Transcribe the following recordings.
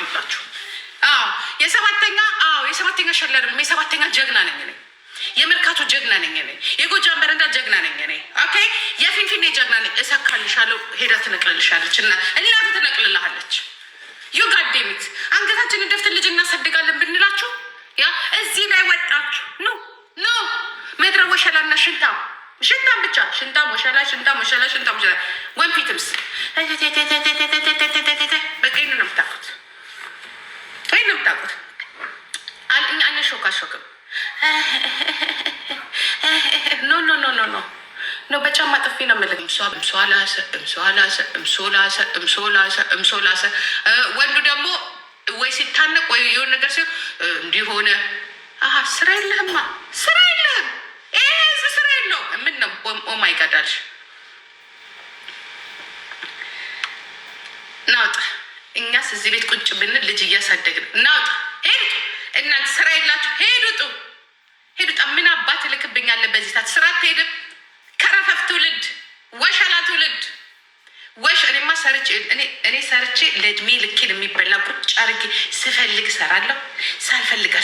ይውላችሁ። አዎ የሰባተኛ፣ አዎ የሰባተኛ ሸላ አይደለም፣ የሰባተኛ ጀግና ነኝ እኔ። የመርካቶ ጀግና ነኝ እኔ። የጎጃም በረንዳ ጀግና ነኝ እኔ። Okay፣ የፊንፊኔ ጀግና ነኝ። እሰካልሻለሁ። ሄዳ ትነቅልልሻለች እና እናት ትነቅልልሃለች። You goddamn it፣ አንገታችንን ደፍተን ልጅ እናሳድጋለን ብንላችሁ ያ እዚህ ላይ ወጣችሁ no no ምድረ ወሸላና ሽንታም፣ ሽንታም ብቻ፣ ሽንታም ወሸላ፣ ሽንታም ወሸላ፣ ሽንታም ወሸላ፣ ወንፊትምስ በቃ ይህን ነው የምታውቁት። ይህን ነው የምታውቁት። እኛ አንሾካሾክም። No, no, no, no, no, no፣ በጫማ ጥፊ ነው የምልህ። እምሷ እምሷ ላሰ፣ እምሷ ላሰ፣ እምሶ ላሰ፣ እምሶ ላሰ፣ እምሶ ላሰ። ወንዱ ደግሞ ወይ ሲታነቅ ወይ የሆነ ነገር ሲሆን እንዲህ ሆነ። አሀ ስራ የለህማ፣ ስራ የለህም። ይሄ ህዝብ ስራ የለውም። ምን ነው? Oh my God አልሽ። ናውጣ። እኛስ እዚህ ቤት ቁጭ ብንል ልጅ እያሳደግን ናውጣ። ሄዱጡ፣ እናንተ ስራ የላችሁ፣ ሄዱጡ፣ ሄዱጣ። ምን አባት እልክብኛለህ በዚህ ሰዓት? ስራ አትሄድም። ከረፈፍ ትውልድ፣ ወሸላ ትውልድ፣ ወሽ እኔማ ሰርቼ፣ እኔ ሰርቼ ለእድሜ ልኬን የሚበላ ቁጭ አድርጌ ስፈልግ እሰራለሁ፣ ሳልፈልግ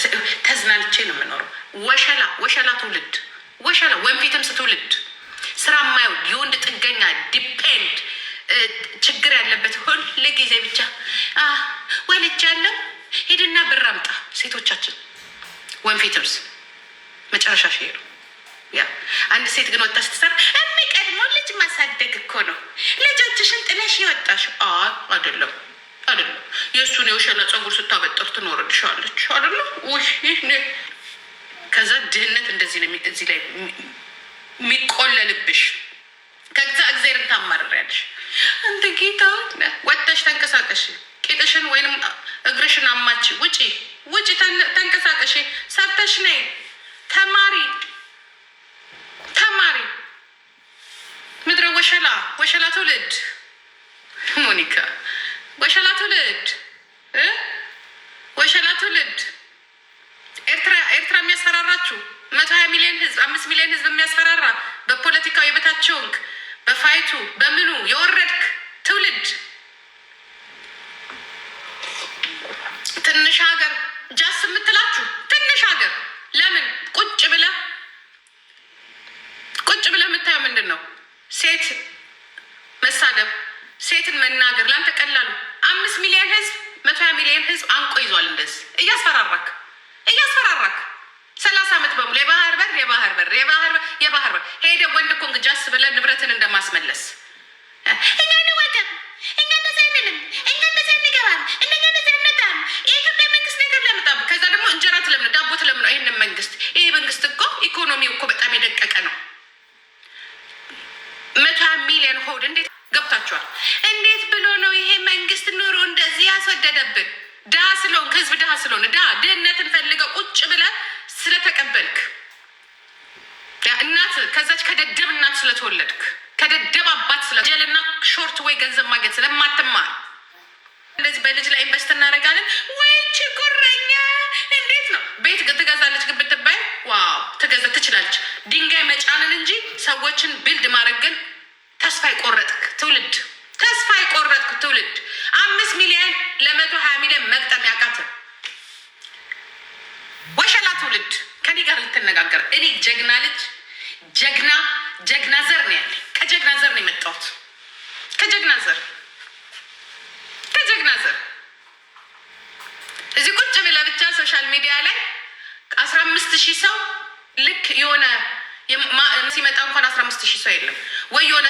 ተዝናንቼ ነው የምኖረው። ወሸላ፣ ወሸላ ትውልድ፣ ወሸላ ወንፊትም ስትውልድ ስራ የማይወድ፣ የወንድ ጥገኛ depend ችግር ያለበት፣ ሁል ጊዜ ብቻ ወልጃለሁ ሂድና ብር አምጣ። ሴቶቻችን ወንፊትምስ መጨረሻ ሄዱ። ያ አንድ ሴት ግን ወጣ ስትሰራ የሚቀድመው ልጅ ማሳደግ እኮ ነው። ልጆችሽን ጥለሽ የወጣሽ አይደለም፣ አይደለም። የእሱን የውሸላ ፀጉር ስታበጠር ትኖርልሻለች አይደለም። ውይ ከዛ ድህነት እንደዚህ ነው እዚህ ላይ የሚቆለልብሽ። ከዛ እግዚአብሔርን ታማርሪያለሽ። አንተ ጌታ ወጥተሽ ተንቀሳቀሽ፣ ቂጥሽን ወይንም እግርሽን አማች፣ ውጪ፣ ውጪ፣ ተንቀሳቀሽ፣ ሰርተሽ ነይ፣ ተማሪ፣ ተማሪ። ምድረ ወሸላ፣ ወሸላ ትውልድ፣ ሞኒካ፣ ወሸላ ትውልድ፣ ወሸላ ትውልድ፣ ኤርትራ፣ ኤርትራ የሚያስፈራራችሁ 120 ሚሊዮን ህዝብ፣ 5 ሚሊዮን ህዝብ የሚያስፈራራ፣ በፖለቲካው የበታቸውንክ፣ በ fight ኡ በምኑ የወረድክ ትውልድ፣ ትንሽ ሀገር ጃስ የምትላችሁ ትንሽ ሀገር ለምን ቁጭ ብለህ ቁጭ ብለህ የምታየው ምንድን ነው? ሴት መሳደብ፣ ሴትን መናገር ለአንተ ቀላሉ። 5 ሚሊዮን ህዝብ፣ 120 ሚሊዮን ህዝብ አንቆ ይዟል። እንደዚህ እያስፈራራክ እያስፈራራክ 30 ዓመት በሙሉ የባህር በር፣ የባህር በር፣ የባህር በር፣ የባህር በር፣ ሄደ ወንድ ኮንግ ጃስ ብለህ ንብረትን እንደማስመለስ እኛ እንወጣም፣ እኛ እንደዚህ አንልም፣ እኛ እንደዚህ አንገባም፣ እኛ እንደዚህ አንመጣም። የኢትዮጵያ መንግስት ነገር ለምጣም። ከዛ ደግሞ እንጀራ ትለምነው፣ ዳቦ ትለምነው። ይህንን መንግስት፣ ይሄ መንግስት እኮ ኢኮኖሚው እኮ በጣም የደቀቀ ነው። 120 ሚሊዮን ሆድ እንዴት ገብታችኋል? እንዴት ብሎ ነው ይሄ መንግስት ኑሮ እንደዚህ ያስወደደብን? ድሀ ስለሆንክ፣ ህዝብ ድሀ ስለሆነ፣ ድሀ ድህነትን ፈልገው ቁጭ ብለህ ስለተቀበልክ፣ እናት ከዛች ከደደብ እናት ስለተወለድክ፣ ከደደብ አባት ስለ ጀልና short ወይ ገንዘብ ማግኘት ስለማትማር እንደዚህ በልጅ ላይ invest እናደርጋለን ወይ ችጉረኛ። እንዴት ነው ቤት ትገዛለች ግን ብትባይ wow ትገዛ ትችላለች። ድንጋይ መጫንን እንጂ ሰዎችን build ማድረግ ግን ተስፋ የቆረጥክ ትውልድ፣ ተስፋ የቆረጥክ ትውልድ፣ 5 ሚሊዮን ለ120 ሚሊዮን መግጠም ያቃት ወሸላ ትውልድ ከኔ ጋር ልትነጋገር? እኔ ጀግና ልጅ፣ ጀግና፣ ጀግና ዘር ነው ያለኝ። ከጀግና ዘር ነው የመጣሁት። ከጀግና ዘር፣ ከጀግና ዘር። እዚህ ቁጭ ብለህ ብቻ social media ላይ 15,000 ሰው ልክ የሆነ ሲመጣ እንኳን 15,000 ሰው የለም ወይ የሆነ